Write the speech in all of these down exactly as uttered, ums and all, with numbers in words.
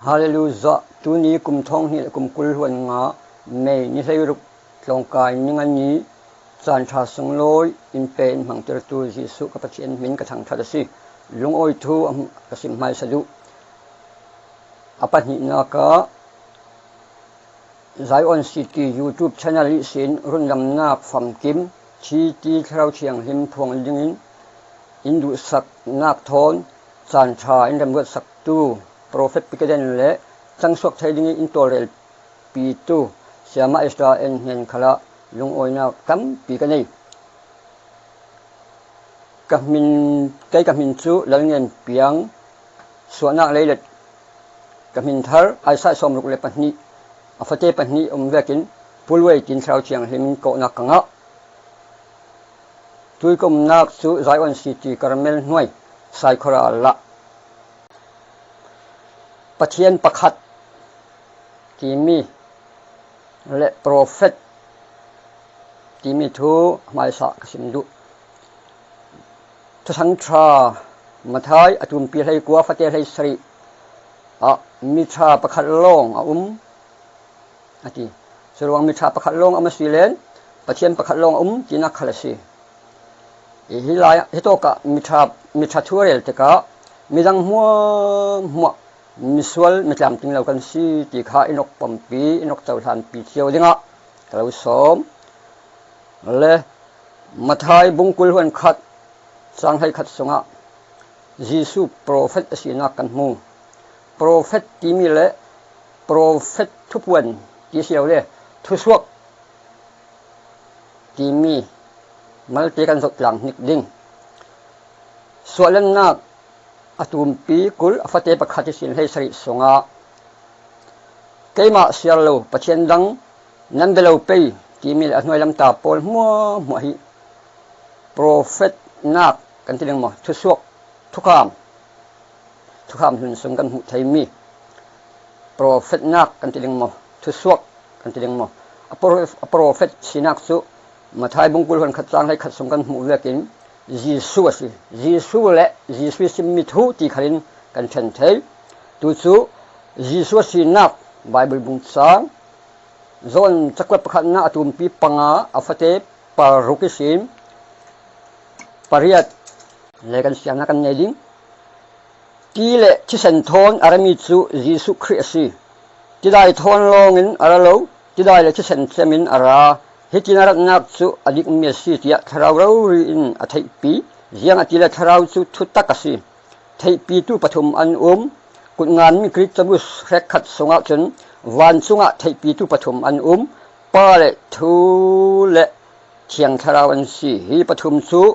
Hallelujah. Tuni kum thawng hnih le kum kul hluan nga, May ni hleiruk, tlawngkai ni nga ni, caan ṭha sunglawi in pe in hmangtirtu Jesuh ka Pathian hmin ka thangṭhat a si. Lungawi thu a hmu-, ka sim hmaisa duh. A pahnihnak ah Zion City YouTube channel ihsin rundamnak famkim, Thiti Thlarau Thianghlim phuang dingin in duhsaknak thawn caan ṭha in remruatsaktu Prophet Pikaden le cangsuak thei dingin in tawlrelpitu Siama Ezra En hnen khalah lungawinak tampi ka nei. Ka hmin, kei ka hmin cu Lalngen Piang, suahnak leilet ka hmin thar, Isaiah sawmruk le pahnih, a fate pahnih um vekin Pulwei tin Thlarau Thianghlim in kawhnak ka ngah. Tui ka umnak cu Zion City, Carmel hnuai, Saikhuara lah. Pathian pakhat timi le profet timi thu hmaisa ka sim duh. Thuthang ṭha Matthai a tumpi hleikua, fate hleisarih ah mi ṭha pakhat lawng a um, a ti. Curuang mi ṭha pakhat lawng a um a si len, Pathian pakhat lawng a um tinak khal a si. Hi lai, hitawkah mi ṭha, mi ṭha thu a rel tikah midang hmuahhmuah misual, mitlamtling lo kan si ti kha in awk pampi, in awk cohlanpi cio dingah ka lo sawm. Le Matthai bung kul hluan khat, cang hleikhat sungah Jesuh profet a sinak kan hmu. Profet timi le profet thupuan ti si lo le, thusuak timi malte kan zoh tlang hnik ding. Suahlannak a tumpi kul, a fate pakhat ihsin hleisarih sungah keimah siar lo Pathian dang nan bia lo pei timi le a hnuai lamta pawl hmuahhmuah hi profetnak kan ti ding maw, thusuak, thukham, thukham hlun sung kan hmuh theimi profetnak kan ti ding maw, thusuak kan ti ding maw? A pro-, a profet sinak cu Matthai bung kul hluan khat, cang hleikhat sung kan hmuh vekin Jesuh a si. Jesuh le Jesuh i simmi thu ti khalin kan ṭhen thei. Tu cu Jesuh a sinak Baibal bung cang, John cakuat pakhatnak a tumpi panga, a fate paruk ihsin pariat le kan siarnak kan nei ding. Ti le thisen thawn a rami cu Jesuh Khrih a si. Tidai thawn lawngin a ra lo, tidai le thisen tlemin a ra. Hitin a ratnak cu a dikmi a si, tiah thlarau rori in a theihpi. Ziangahtile thlarau cu thutak a si. Theihpitu pathum an um. Kutnganmi Greek caboose hrekkhat sungah cun vancungah theihpitu pathum an um. Pa le Thu le Thiang Thlarau an si. Hi pathum cu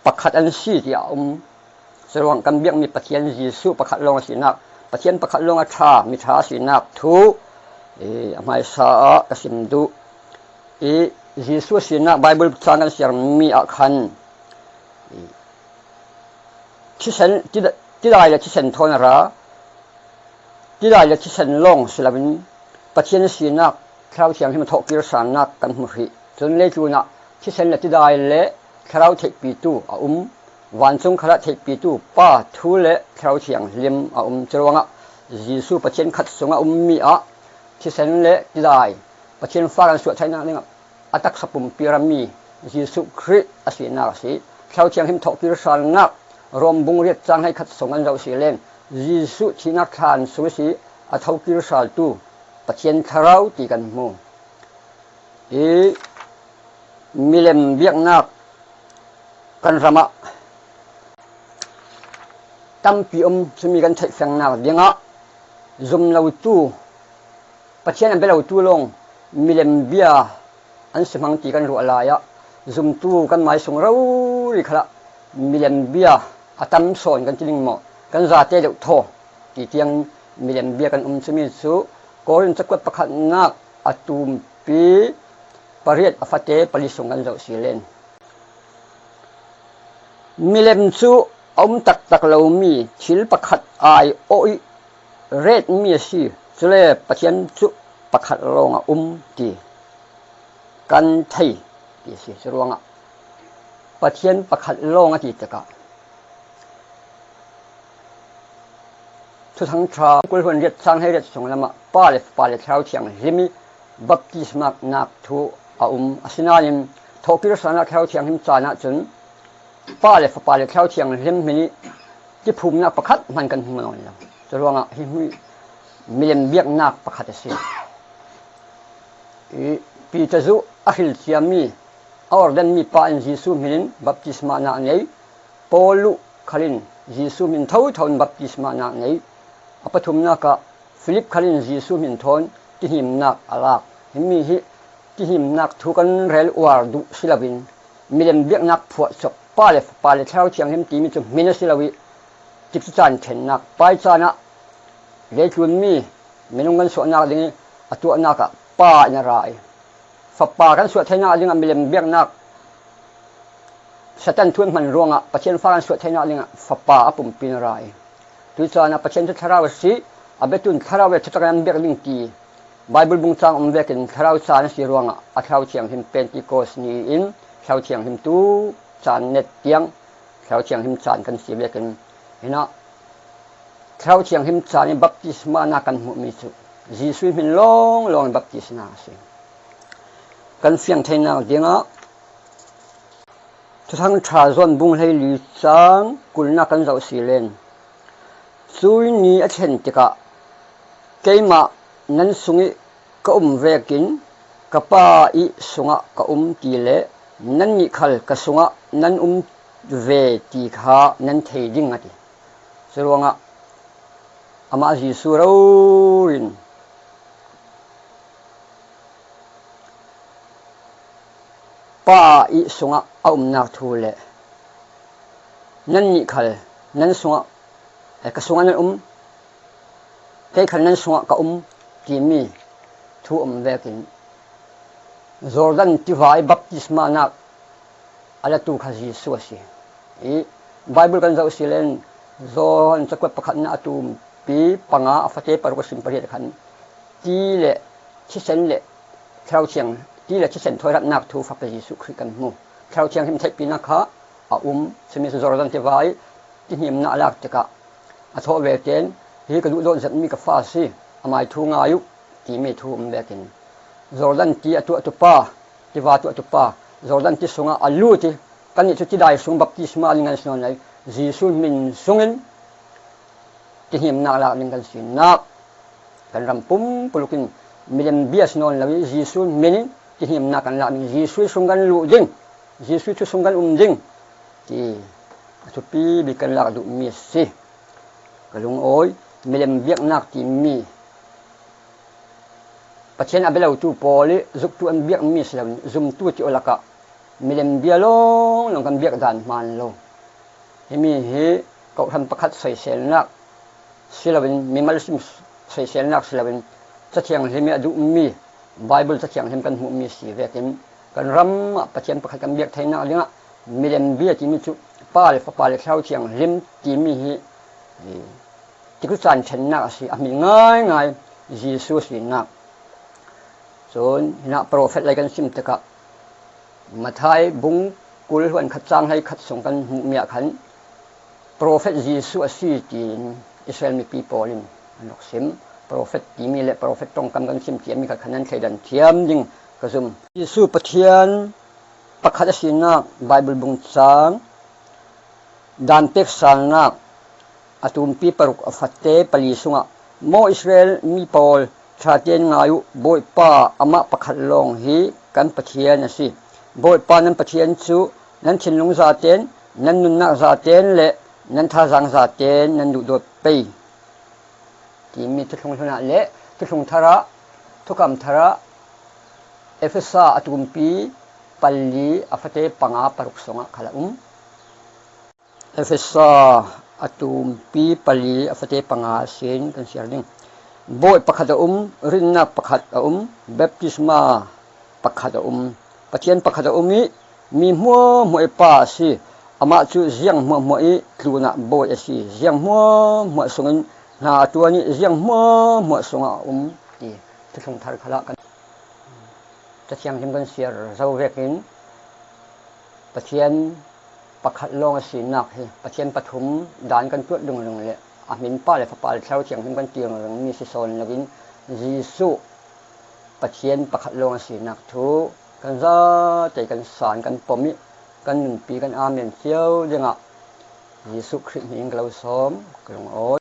pakhat an si, tiah a um. Curuang kan biakmi Pathian Jesuh pakhat lawng a sinak, Pathian pakhat lawng a ṭha, mi ṭha a sinak thu, eh, a hmaisa ah ka sim duh. I Jesuh a sinak Baibal cang kan siarmi ah khan, i thisen, tida-, tidai le thisen thawn a ra, tidai le thisen lawng si loin Pathian a sinak, Thlarau Thianghlim a thawhkirsalnak kan hmu hrih. Cun leitlunah thisen le tidai le thlarau theihpitu a um. Vancung khalah theihpitu Pa, Thu le Thlarau Thianghlim a um. Curuangah Jesuh Pathian khat sungah a ummi ah thisen le tidai Pathian fa kan suah thainak dingah a taksa pumpi a rami Jesuh Khrih a sinak a si. Thlarau Thianghlim thawhkirsalnak Rom bung riat cang hleikhat sung kan zoh si len, Jesuh thihnak thlan sung ihsi a thokirsaltu Pathian Thlarau ti kan hmu. I milem biaknak kan ram ah tampi um, cumi kan theihfiangnak dingah zum lotu, Pathian a bia lotu lawng milem bia an si hmang ti kan ruah lai ah, zumtu kan mai sung rori khalah milem bia a tam sawn kan ti ding maw, kan zate deuh thaw ti tiang milem bia kan um. Cumi cu Korin cakuat pakhatnak a tumpi pariat, a fate pali sung kan zoh si len. Milem cu a um taktak lomi thil pakhat aiawh i retmi a si, cule Pathian cu pakhat lawng a um ti kan thei ti a si. Curuangah Pathian pakhat lawng a ti tikah Thuthang Ṭha kul hluan riat chang hleiriat sung lamah Pa le Fapa le Thlarau Thianghlim i baptisma nak thu a um. Asinain thawhkir sanah Thlarau Thianghlim caan ahcun Pa le Fapa le Thlarau Thianghlim hmin i tiphumnak pakhat hman kan hmu nawn lo. Curuangah hi hmun milem biaknak pakhat a si. I Peter cu a hrilciami, a ordenmi pa in Jesuh hmin in baptisma nak nei. Paul khal in Jesuh hmin thotho in baptisma nak nei. A pathumnak ah Philip khal in Jesuh hmin thawn tihimnak a lak. Himi hi tihimnak thu kan rel uar duh si loin milem biaknak phuah cawk Pa le Fapa le Thlarau Thianghlim timi cu hmin a si lo i, tikcu caan ṭhennak, pai caan ah leitlunmi minung kan suahnak ding i a tuahnak ah Pa in a ra i, Fapa kan suah theinak ding a milem biaknak Satan thu in hman ruangah Pathian fa kan suah theinak ding a Fapa a pumpi in a ra i, tui caan ah Pathian cu Thlarau a si, a biatu in Thlarau le thutak in an biak ding ti Baibal bung cang um vekin Thlarau caan a si ruangah a Thlarau Thianghlim Pentecost ni in Thlarau Thianghlim tu caan net tiang Thlarau Thianghlim caan kan si vekin, hinah Thlarau Thianghlim caan i baptisma nak kan hmuhmi cu Jesuh hmin lawnglawng i baptisma a si. Kan fiang theinak dingah Thuthang Ṭha Johan bung hleili cang kulnak kan zoh si len, cui ni a thlen tikah keimah nan sung i ka um vekin ka Pa i sungah ka um ti le nannih khal ka sungah nan um ve ti kha nan thei ding a ti. Curuangah amah Jesuh rori in Pa i sungah a umnak thu le nannih khal nan sungah, eh, ka sungah nan um, kei khal nan sungah ka um timi thu um vekin Jordan tiva i baptisma nak a latu kha Jesuh a si. I Baibal kan zoh si len Johan cakuat pakhatnak a tumpi panga a fate paruk a sim pariat khan ti le thisen le Thlarau Thiang, ti le thisen thawi ratnak thu Fapa Jesuh Khrih kan hmu. Thlarau Thianghlim theihpinak kha a um. Simi cu Jordan tiva i tihimnak a lak tikah a thawh ve tein hi ka duhdawt zetmi ka fa a si, amai thu ngai uh timi thu um vekin Jordan ti a tuahtu pa, tiva tuahtu pa, Jordan ti sungah a lut i kannih cu tidai sung baptisma ding kan si nawn lo i Jesuh hmin sungin tihimnak lak ding kan sinak kan ram pumpuluk in milem bia si nawn lo i Jesuh hmin in tihimnak kan lak ding, Jesuh sung kan luh ding, Jesuh thu sung kan um ding ti a thupi bik kan lak duhmi a si. Ka lungawi, milem biaknak timi Pathian a bialotu pawl i zuktu an biakmi si loin zumtu ti awlakah milem bia lawnglawng kan biak dan hmaan lo. Himi hi kohhran pakhat soiselnak si loin, mimal sim soiselnak si loin, Cathianghlim i a duhmi Baibal Cathianghlim kan hmuhmi si vekin kan ram ah Pathian pakhat kan biak theinak dingah milem bia timi cu Pa le Fapa le Thlarau Thianghlim timi hi, hi tikcu caan ṭhennak a si, a hmin ngaingai Jesuh sinak. Cun hinah profet lei kan sim tikah Matthai bung kul hluan khat cang hlei khat sung kan hmuhmi ah khan profet Jesuh a si tiin Israel mipi pawl in an rak sim. Profet timi le profet ṭongkam kan sim tiami khat khan nan thleidan thiam ding ka zum. Jesuh Pathian pakhat a sinak Baibal bung cang, dan pek salnak a tumpi paruk a fate pali sungah, maw Israel mi pawl, ṭha tein ngai uh, Bawipa amah pakhat lawng hi kan Pathian a si. Bawipa nan Pathian cu nan thinlung zaten, nan nunnak zaten le nan thazaang zaten nan duhdawt pei timi Thuthlung Hlun ah le Thuthlung Thar ah, Thukam Thar ah, Efesa a tumpi pali a fate panga paruk sungah khal a um. Efesa a tumpi pali a fate panga sin kan siar ding. Bawi pakhat a um, rinnak pakhat a um, baptisma pakhat a um, Pathian pakhat a um i mi hmuahhmuah i Pa a si. Amah cu ziang hmuahhmuah i tlunah Bawi a si. Ziang hmuahhmuah sungin hna a ṭuan i ziang hmuahhmuah sungah a um ti Thuthlung Thar khalah kan Cathianghlim kan siar zo vekin Pathian pakhat lawng a sinak hi Pathian pathum dan kan tuat dungdung le a hmin Pa le Fapa le Thlarau Thianghlim kan ti ringring mi si sawn loin Jesuh Pathian pakhat lawng a sinak thu kan zate kan san kan pom ih kan nunpi kan amen cio dingah Jesuh Khrih hming ka lo sawm ka lungawi.